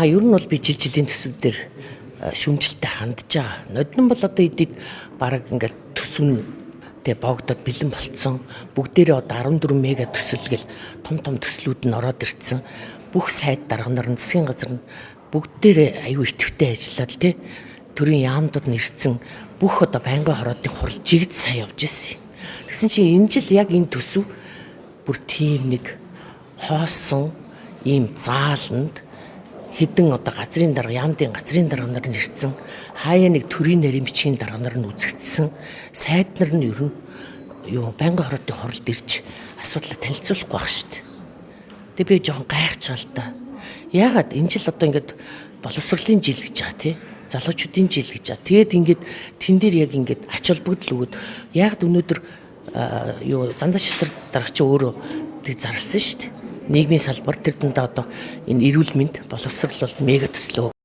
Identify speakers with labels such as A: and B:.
A: Ер нь бол би жил жилийн төсөв дээр шүүмжлэлтэй хандж байгаа. Ноднон бол одоо эдийг бараг ингээд төсөв тэ богдод бэлэн болцсон. Бүгдээрээ одоо 14 мега төсөл гэл том том төслүүд нь ороод ирсэн. Бүх сайд дарга нар нь, засгийн газар нь бүгдээрээ аюу идэвхтэй ажиллаад тэ төрийн яамдууд нь ирсэн бүх одоо байнгын хороодын хурал жигд сайн явж ирсэн. Тэгсэн чинь энэ жил яг энэ төсөв бүр тийм нэг хоосон ийм зааланд хэдэн одоо газрын дарга, яамдын газрын дарга нар нь ирсэн. Хаяа нэг төрийн нарийн бичгийн дарга нар нь үзэгдсэн. Сайд нар нь ер нь юу байнгын хороодын хуралд ирж асуудлаа танилцуулахгүй байх шүү дээ. Тэгээ би жоохон гайхаж байгаа л та. Яагаад энэ жил одоо ингээд боловсролын жил гэж байгаа тий? Залуучуудын жил гэж байгаа. Тэгээд ингээд тэн дээр яг ингээд ач холбогдол өгөөд яагаад өнөөдөр юу зандаа шатар дарга чи өөрөө тэг зарласан шүү дээ. Нийгмийн салбар тэр дундаа одоо энэ эрүүл мэнд, боловсрол бол мега төслөө.